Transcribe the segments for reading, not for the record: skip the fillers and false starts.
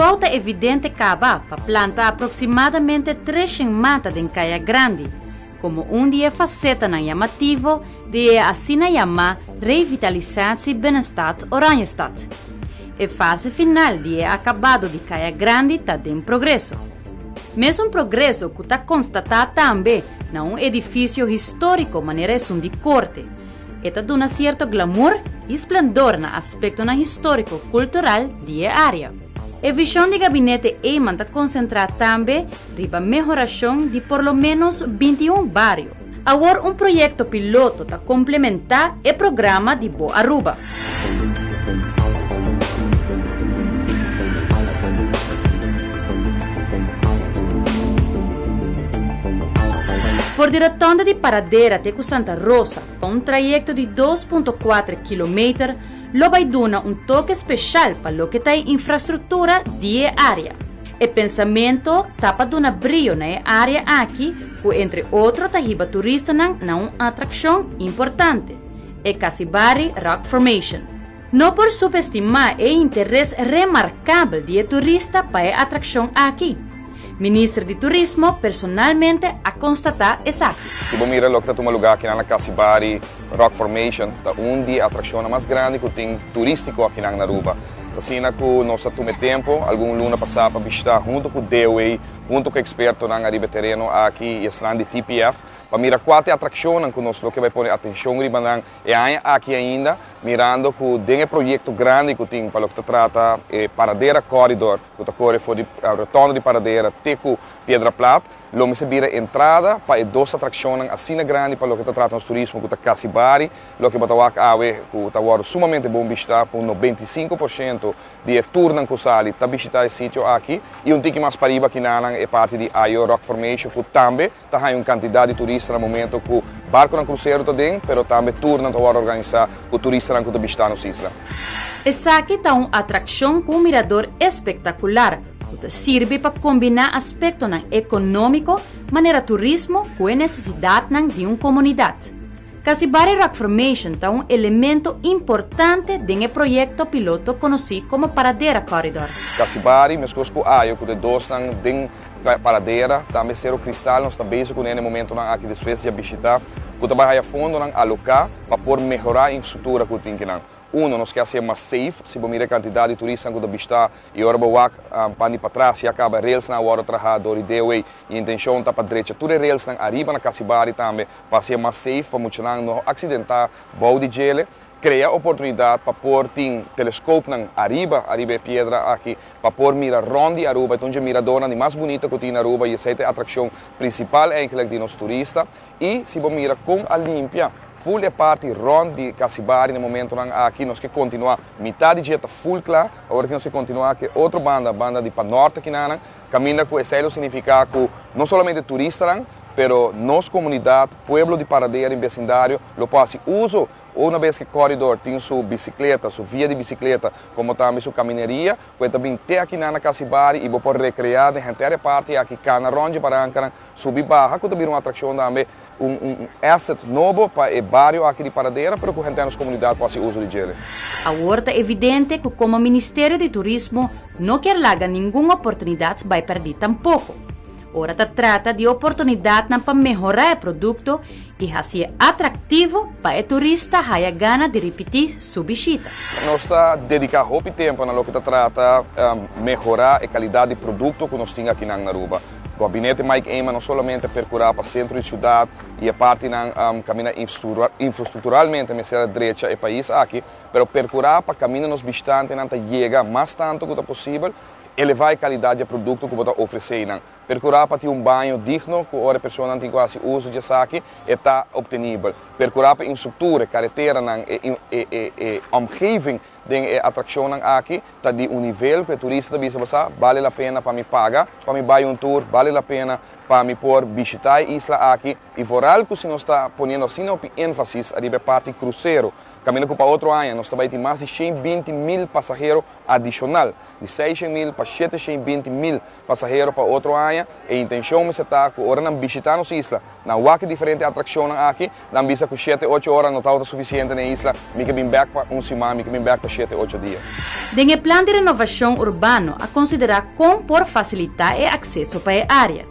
Trabou ta evidente caba pa planta aproximadamente 300 mata den Caya Grandi, como un di e facetanan yamativo di e asina yama Revitalisatie Binnenstad Oranjestad. E fase final di e acabado di Caya Grandi ta den progreso. Mesun progreso cu ta constata tambe na un edificio historico manera esun di Corte. E ta duna cierto glamour y splendor na aspectonan historico cultural di e area. E vision di Gabinete Eman ta concentra tambe riba mehoracion di por lo menos 21 bario. Awor un proyecto piloto ta complementa e programa di Bo Aruba. For di rotonde di Paradera te cu Santa Rosa, pa un trayecto di 2.4 kilometer, lo bay duna un toke special pa loke ta e infrastructura di e area. E pensamento ta pa duna brio na e area aki cu entre otro ta hiba turistanan na un atraccion importante, e Casibari Rock Formation. No por subestima e interes remarcabel di e turista pa e atraccion aki. Minister di Turismo personalmente a constata esaki. Si bo mira loke ta tuma luga aki na Casibari Rock Formation, ta un di atraccion mas grandi cu tin turistico aki na Aruba. Asina cu nos a tuma tempo, algun luna pasa pa bishita hunto cu DOA, hunto cu expertonan ariba tereno aki y esnan di TPF, pa mira cua ta atraccion cu nos lo ke bay pone atencion riba nan e aña aki ainda, mirando cu den e proyecto grandi cu tin pa loke ta trata e Paradera Corridor, cu ta core for di rotonde di Paradera te cu Piedra Plat, lo mester bira entrada pa e dos atraccionnan asina grandi pa loke ta trata nos turismo, cu ta Casibari, loke bo ta wak awe, cu ta wordo sumamente bon bishita, pa un 95% di e tournan cu sali ta bishita e sitio aki, y un tiki mas pariba kinanan e parti di Ayo Rock Formation, cu tambe ta hay un cantidad di turista na momento cu barconan crucero ta den, pero tambe tournan ta wordo organisa cu turistanan cu ta bishita nos isla. Esaki ta un atraccion cu un mirador espectacular, cu ta sirbi pa combina aspectonan economico, manera turismo, cu e necesidadnan di un comunidad. Casibari Rock Formation ta un elemento importante den e proyecto piloto conoci como Paradera Corridor. Casibari, mescos cu Ayo, cu e dosnan den Paradera, tambe Cero Cristal, nos ta bezig cu e momentonan aki despues di bishita, cu ta bay haya fondonan aloca pa por mehora infrastructura cu tin kinan. Uno, nos kier haci mas safe, si bo mira e cantidad di turista cu ta bishita y ora bo wak pan di patras ya caba rails nan awor traha door di DOA y intencion ta pa drecha tur e rails nan ariba na Casibari tambe pa haci mas safe pa muchanan no accidenta bou di djele. Crea oportunidad pa por tin telescoopnan ariba, ariba e piedra aki, pa por mira rond di Aruba, e miradornan di mas bunita cu tin na Aruba y esey ta e atraccion principal eigenlijk di nos turista. Y si bo mira con a limpia full e parti rond di Casibari na momentonan aki, nos kier continua mitad di dje ta full cla, awor cu nos kier continua cu otro banda, banda di pa norte aki nanan, caminda cu esey lo significa cu no solamente turistanan, pero nos comunidad, pueblo di Paradera y vecindario, lo por haci uso una vez cu corridor tin su bicicleta, su via di bicicleta, como tambe su camineria, cu tambe te aki na Casibari y bo por recrea den entero parti aki cana rond di baranca, subi baha, cu tambe un atraccion tambe un asset nobo pa e bario aki di Paradera, pero cu henter nos comunidad por haci uso di dje. Awor ta evidente cu como Ministerio di Turismo no kier laga ningun oportunidad bay perdi tampoco. Ora ta trata di oportunidad pa mehora e producto y haci atractivo pa e turista haya gana di ripiti su bishita. Nos ta dedica hopi tempo na loke ta trata mehora e calidad di producto cu nos tin aki na Aruba. Gabinete Mike Eman no solamente percura pa centro di ciudad y e parti nan caminda infrastructuralmente mester drecha e pais aki, pero percura pa caminda nos bishitantenan ta yega mas tanto cu ta posibel, eleva e calidad di producto cu bo ta ofrece nan. Percura pa tin un baño digno cu ora persona tin cu haci uso di esaki ta obtenibel. Percura pa infrastructura, careteranan e omgeving den e atraccionnan aki ta di un nivel cu e turista ta bisa basa, vale la pena pa mi paga, pa mi bay un tour, vale la pena pa mi por bishita e isla aki. Y vooral cu si nos ta poniendo asina hopi enfasis ariba e parti crucero. Kaminda ku pa otro aña nos ta bai tin mas di 120 mil pasahero adishonal, di 600 mil pa 720 mil pasahero pa otro aña. E intenshon mester ta ku ora nan bishitá nos isla, nan wak diferente atrakshonnan aki, nan bisa ku 7, 8 ora no ta sufisiente na isla, mi ke bin bèk pa un siman, mi ke bin bèk pa 7, 8 dia. Den e plan di renovashon urbano a konsiderá kon por fasilitá e akseso pa e área.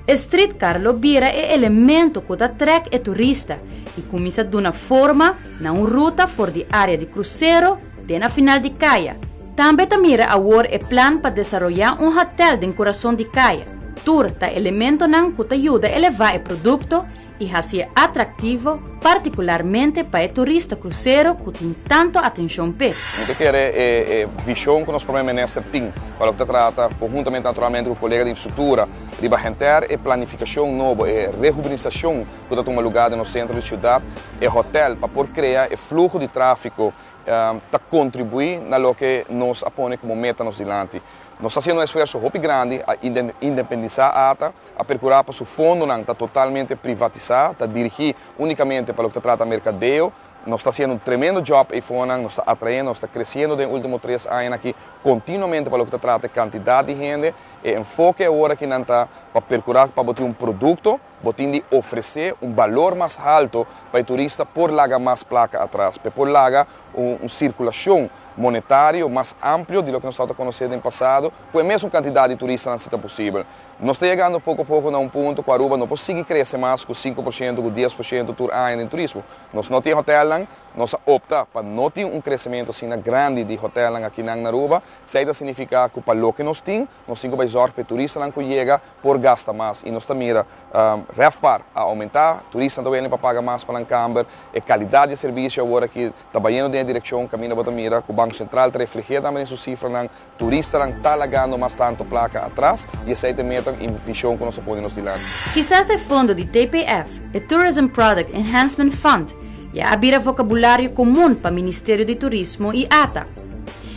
E streetcar lo bira e elemento ku ta trek e turista i kuminsá duna forma na un ruta for di área di krusero te na final di kaya. Tambe ta mira awor e plan pa desaroyá un hotel den kurason di kaya. Tur ta elementonan ku ta yuda elevá e produkto i hasié atraktivo, partikularmente pa e turista krusero ku tin tantu atenshon p'e. Mi ta kere e vishon ku nos promé minister tin, pa loke ta trata konhuntamente naturalmente ku kolega di infrastruktura, riba henter e planifikashon nobo, e rehubenisashon ku ta tuma lugá den nos sentro di siudat, e hotel pa por krea e fluho di tráfiko ta kontribuí na loke nos a pone komo meta nos dilanti. Nos ta hasiendo un esfuerso hopi grandi a independisá ATA, a perkurá pa su fondonan ta totalmente privatisá, ta dirigí únikamente pa loke ta trata merkadeo. Nos ta hasiendo un tremendo job eifonan, nos ta atrayendo, nos ta kresiendo den último 3 añanan aki kontinuamente pa loke ta trata kantidat di hende. E enfoke awor aki nan ta pa perkurá pa bo tin un produkto, bo tin di ofresé un balor mas altu pa e turista por laga mas plaka atras, pa por laga un sirkulashon monetario mas amplio di loke nos tabata konosé den pasado, ku e mesun kantidat di turistanan si ta posibel. Nos ta yegando poko poko na un punto ku Aruba no por sigui krese mas ku 5%, ku 10% tur aña den turismo. Nos no tin hotelnan, nos a opta pa no tin un kresementu asina grandi di hotelnan akinan na Aruba. Esei ta signifiká ku pa loke nos tin, nos tin ku bai zòrg pa e turistanan ku yega por gasta mas. I nos ta mira RevPAR a oumentá, turistanan ta wenen pa paga mas pa nan kamber, e kalidat di servisio awor aki ta bayendo den e direkshon kaminda bo ta mira ku Banko Sentral ta reflehé tambe den su sifranan, turistanan ta lagando mas tantu plaka atras i esei ta e meta i vishon ku nos a pone nos dilanti. Kisas e fondo di TPF, e Tourism Product Enhancement Fund, ya a bira vokabulario komun pa Ministerio di Turismo i ATA.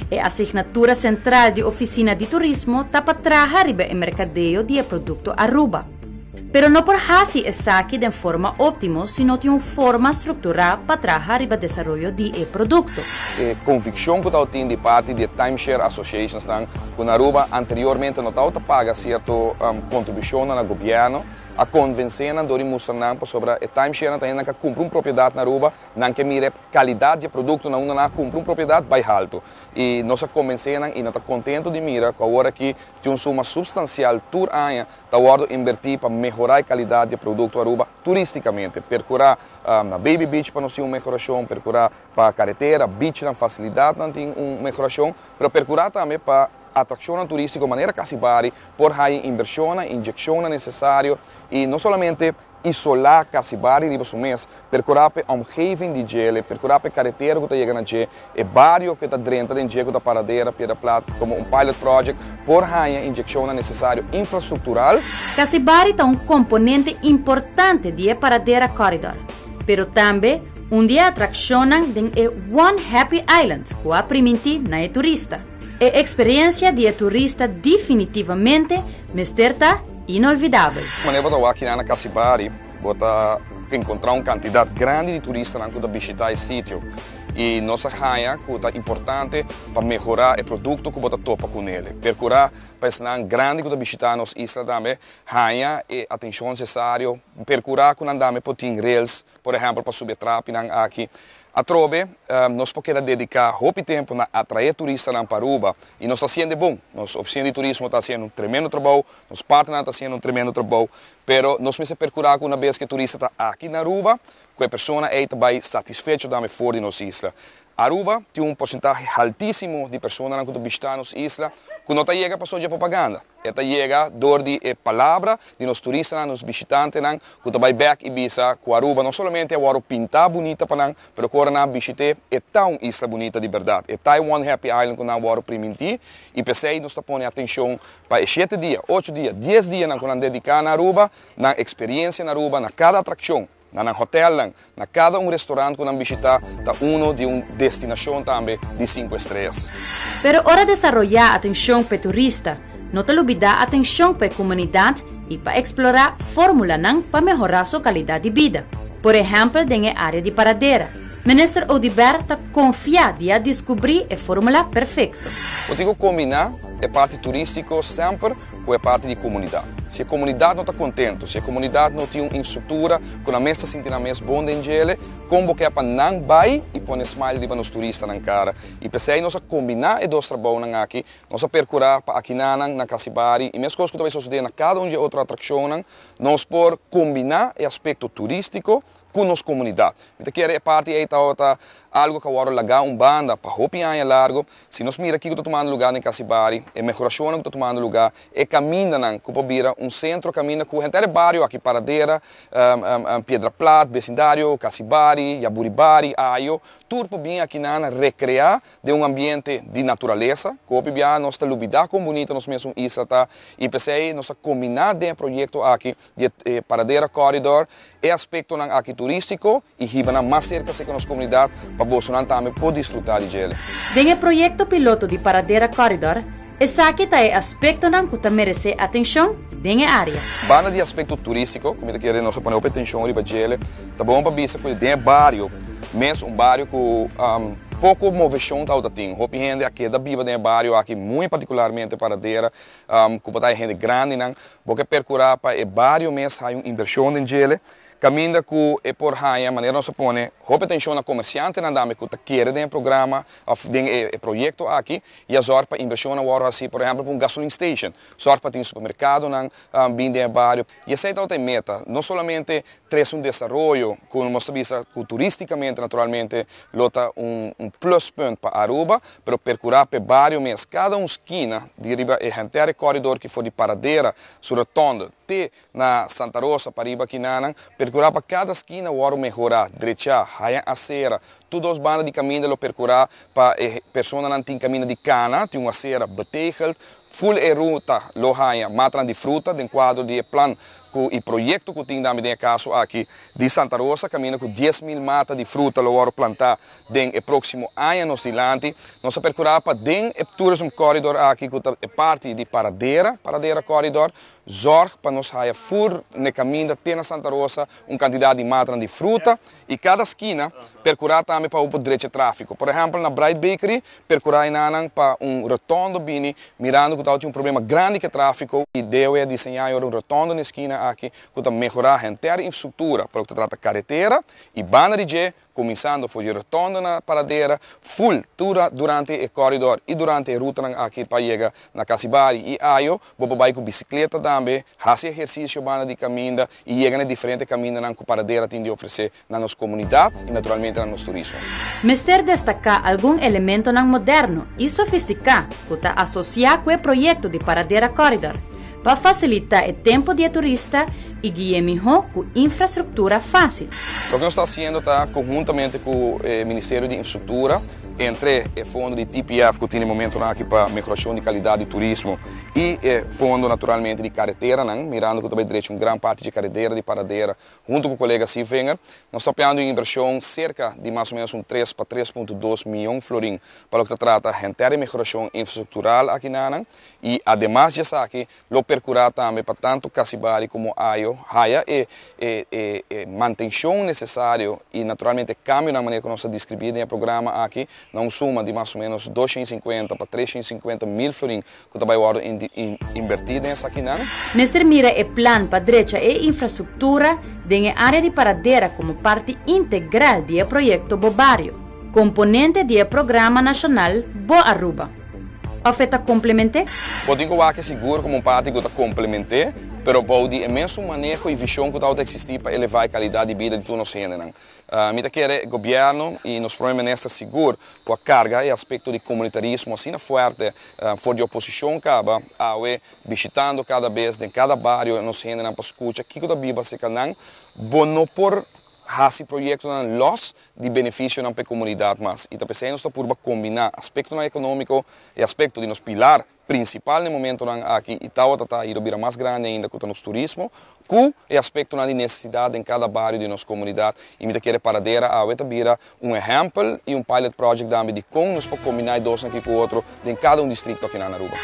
E asignatura sentral di Ofisina di Turismo ta pa traha riba e merkadeo di e produkto Aruba. Pero no por hasi esaki den forma óptimo si no tin un forma strukturá pa traha riba desaroyo di e produkto. E konvikshon ku tin di parti di timeshare associations nan ku na Aruba anteriormente no tabata paga sierto kontribushon na gobièrnu, a konvensé nan dor di mustra nan pasobra e timeshare nan ta hende ku kumpra un propiedat na Aruba, nan ke mira kalidat di produkto na unda nan a kumpra un propiedat bai altu. I nos a konvensé nan i nan ta kontentu di mira ku awor aki tin un suma supstansial tur aña ta wòrdu invertí pa mehorá e kalidat di produkto Aruba turístikamente. Perkurá na Baby Beach pa nos tin un mehorashon, perkurá pa karetera, beach nan fasilidatnan tin un mehorashon, pero perkurá tambe pa atrakshonnan turístiko manera Casibari por haña invershonnan, inyekshonnan nesesario i no solamente isolá Casibari riba su mes, perkurá pa e omgeving di djele, perkurá pa e karetera ku ta yega na dje, e bario ku ta drenta den dje ku ta Paradera, Piedra Plat, komo un pilot project, por haña inyekshonnan nesesario infrastruktural. Casibari ta un komponente importante di e Paradera Corridor, pero tambe un di e atrakshonnan den e One Happy Island ku a primintí na e turista. E eksperensia di e turista definitivamente mester ta inolvidabel. Manera bo ta wak na Casibari, bo ta enkontrá un kantidat grandi di turistanan ku ta bishitá e sitio. I nos a haña ku ta importante pa mehorá e produkto ku bo ta topa kuné. Perkurá pa esnan grandi ku ta bishitá nos isla tambe haña e atenshon nesesario, perkurá ku nan tambe por tin rails, por ehèmpel, pa subi e trapinan aki. Atrobe, nos por keda dediká hopi tempu na atraé turistanan pa Aruba i nos ta hasiendo bon. Nos ofisina di turismo ta hasiendo un tremendo trabou, nos partnernan ta hasiendo un tremendo trabou, pero nos mester perkurá ku una bes ku e turista ta aki na Aruba, ku e persona ei ta bai satisfecho tambe for di nos isla. Aruba tin un porsentahe altísimo di personanan ku ta bishitá nos isla ku no ta yega pasobra dje propaganda. E ta yega dor di e palabra di nos turistanan, nos bishitantenan ku ta bai bèk i bisa ku Aruba no solamente a wòrdu pintá bunita pa nan, pero ku ora nan a bishit'é, e ta un isla bunita di bèrdat. E ta e One Happy Island ku nan a wòrdu primintí i p'esei nos ta pone atenshon pa e 7 dia, 8 dia, 10 dianan ku nan dediká na Aruba, nan eksperiensia na Aruba, na kada atrakshon, na nan hotelnan, na kada un restorant ku nan bishitá, ta uno di un destinashon tambe di 5 strea. Pero ora desaroyá atenshon pa e turista, no ta lubidá atenshon pa e komunidat i pa eksplorá fórmulanan pa mehorá su kalidat di bida. Por ehèmpel den e área di Paradera. Minister Oduber ta confia di a descubri e formula perfecto. Bo tin cu combina e parti turistico semper cu e parti di comunidad. Si e comunidad no ta contento, si e comunidad no tin un infrastructura cu nan mes ta sinti nan mes bon den djele, con bo kier pa nan bay y pone smile riba nos turistanan cara? Y p'esey nos a combina e dos trabounan aki. Nos a percura pa akinanan na Casibari y mescos cu ta bay sosode na cada un di e otro atraccionnan, nos por combina e aspecto turistico cu nos comunidad. Mi ta kere e parti ey tabata algo cu a wordo laga un banda pa hopi aña largo. Si nos mira kico ta tumando lugar den Casibari, e mehoracionnan cu ta tumando lugar, e camindanan cu por bira un centro caminda cu henter e bario aki, Paradera, Piedra Plat, becindario, Casibari, Yaburibari, Ayo, tur por bin akinan recrea den un ambiente di naturalesa, cu hopi biaha nos ta lubida con bunita nos mesun isla ta, y p'esey nos a combina den e proyecto aki di e Paradera Corridor e aspectonan aki turistico y hiba nan mas cerca cerca nos comunidad pa bosonan tambe por disfruta di djele. Den e proyecto piloto di Paradera Corridor, esaki ta e aspectonan cu ta merece atencion den e area. Banda di aspecto turistico, cu mi ta kere nos a pone hopi atencion riba djele, ta bon pa bisa cu den e bario mes, un bario cu poco movecion ta tin, hopi hende a keda biba den e bario aki, muy particularmente Paradera, cu por ta e hende grandinan. Bo ke percura pa e bario mes haya un inversion den djele, caminda cu e por haya, manera nos a pone hopi atencion na comerciantenan tambe cu ta kere den e programa of den e proyecto aki, y a zorg pa inversionnan worde haci, por ehempel pa un gasoline station, zorg pa tin supermercadonan bin den e bario. Y esey tabata e meta, no solamente trece un desaroyo cu nos ta bisa cu turisticamente naturalmente lo ta un pluspunt pa Aruba, pero percura p'e bario mes, cada un skina di riba e henter e corridor ki for di Paradera su rotonde te na Santa Rosa pariba kinanan, percura pa cada skina worde mehora, drecha, haya acera, tur dos banda di caminda lo percura pa e personanan tin caminda di cana, tin un acera betegeld, full e ruta lo haya matanan di fruta den cuadro di e plan cu e proyecto cu tin tambe den e caso aki di Santa Rosa, caminda cu 10,000 mata di fruta lo worde planta den e proximo aña nos dilanti. Nos a percura pa den e tourism corridor aki cu ta e parti di Paradera, Paradera Corridor, zorg pa nos haya fur ne caminda te na Santa Rosa un cantidad di matanan di fruta y cada skina percura tambe pa un drecha trafico. Por ehempel, na Bright Bakery, percura inanan pa un rotondo bini, mirando cu tin un problema grandi cu trafico y debe diseña un rotondo na skina aki cu ta mehora henter infrastructura pa loke ta trata caretera y banda di dje, cuminsando for di rotondo na Paradera, full tur durante e corridor y durante e ruta aki pa yega na Casibari y Ayo, bo por bay cu bicicleta tambe, haci ehercicio banda di caminda y yega na diferente camindanan cu Paradera tin di ofrece na nos comunidad y naturalmente na nos turismo. Mester destaca algun elementonan moderno y sofistica cu ta asocia cu e proyecto di Paradera Corridor pa facilita e tempo di turista y guia miho cu infrastructura facil. Loke nos ta haciendo ta conhuntamente cu e Ministerio di Infrastructura, entre e fondo di TPF cu tin na e momento aki pa mehoracion di calidad di turismo y e fondo naturalmente di caretera, mirando cu tambe drecha un gran parti di caretera di Paradera, hunto cu colega Sevinger, nos ta papiando di inversion cerca di mas o menos un 3 pa 3.2 miyon florin pa loke ta trata henter mehoracion infrastructural aki y ademas di esaki lo percura tambe pa tanto Casibari como Ayo haya e mantencion necesario y naturalmente cambio na manera cu nos a describi den e programa aki na un suma di mas o menos 250 pa 350 mil florin cu tambe ta inverti den esaki. Mester mira e plan pa drecha e infrastructura den area di Paradera como parti integral di e proyecto Bo Bario, componente di e programa nacional Bo Aruba. Of e ta complementa? Bo tin cu sigur como un parti cu ta complementa, pero bou di e mesun maneho y vision cu ta existi pa eleva e calidad di bida di tur nos hendenan. Mi ta kere gobierno y nos prome minister sigur cu a carga e aspecto di comunitarismo asina fuerte for di oposicion caba awe bishitando cada bes den cada bario nos hendenan pa scucha kico ta biba cerca nan, bo no por haci proyectonan los di beneficionan pa e comunidad mas. Y ta p'esey nos ta purba combina aspecto economico y aspecto di nos pilar principal na e momentonan aki y ta y bira mas grandi ainda cu nos turismo, cu e aspecto di necesidad den cada bario di nos comunidad y mi ta kere Paradera awe ta bira un ehempel y un pilot project tambe di con nos por combina dos aki cu otro den cada un distrito aki na Aruba.